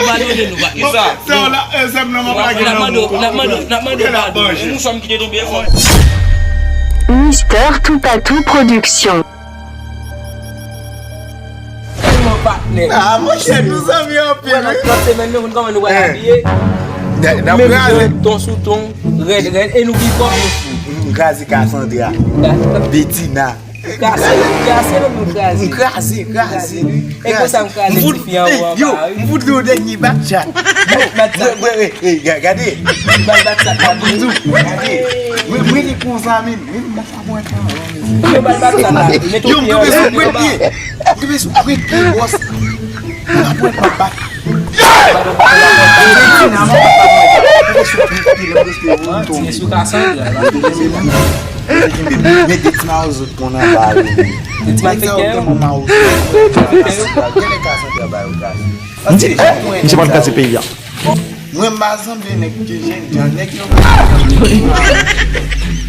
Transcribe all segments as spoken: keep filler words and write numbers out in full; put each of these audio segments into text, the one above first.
Padone nou, patnè. Bon, sè w la, e, sè m nan, m ap lage nan men w. N ap mande w, n ap mande w, n ap mande w padon. E mouchwa m kite tonbe fò. Mister Toupatou Production. Patnè. Ah, monchè, nou zanmi anpil, wi. Nan trant semèn, nou konn kòman nou pral abiye. N ap kraze. Menm ton sou ton, rèd, rèd, e nou pi fò, nou fou. M kraze Cassandra. Betina. Kraze, kraze, nou kraze. M kraze, kraze. E konsa m kraze ti fi an, yo, m fout li yon dènye bat chat. Yo, gade. Gade. Mwen, mwen li konsa menm. Mwen, mwen, Yo, m kanpe sou prèt pye. M kanpe sou prèt pye, bòs. M ap wè pa bat. Tire sou Cassandra. Men de ti mawozo k konn anba yo. De ti mawozo. Gade Cassandra ba yo gras. Misye pa t kase peyi a. Mwen m pa sanble nèg ke jènjan, nèg yo.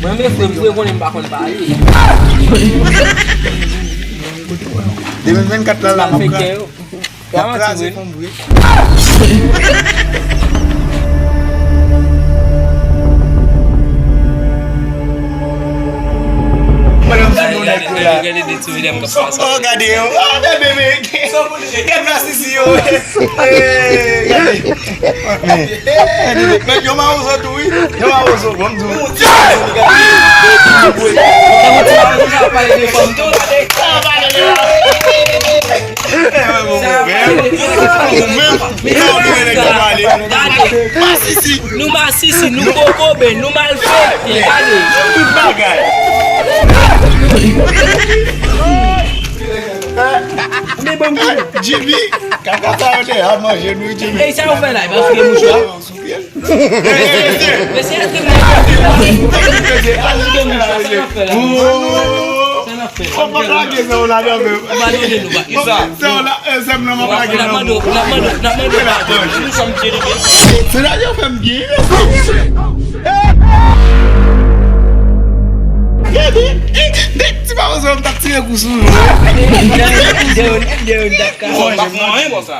Mwen men frè m, frè konnen m pa konn pale. De mil vennkat la, la, m ap kraze. M ap kraze fanm vre. Madanm sou nou nèg yo la. Oh, gade yo. Ah, bebe. Gad masisi yo. Eh, gade. Men, men, yo mawozo tou, wi. Yo mawozo, bon, m di w. Gade. Nou masisi, nou kokobe, nou malfekte, gade. Tout bagay. Men bon, Jimmy, kaka sa yo te a manje nou, Jimmy. Ey, sa yo fè la, e pa sou mouchwa. Mesye, achte mouchwa. Achte mouchwa, sa n ap fè la? Sa n ap fè la? Fòk pa lage sa yo ladan menm. Ou pa tande nou, pa. Kisa? Sa yo la, e, sè m nan m ap lage nan men w. N ap mande w, n ap mande w, n ap mande w padon. Mouchwa m tire. Se la yo fè m gen. Gade, e, de ti pa ozon m t ap tire kou sou nou. Fò m pa fè anyen konsa.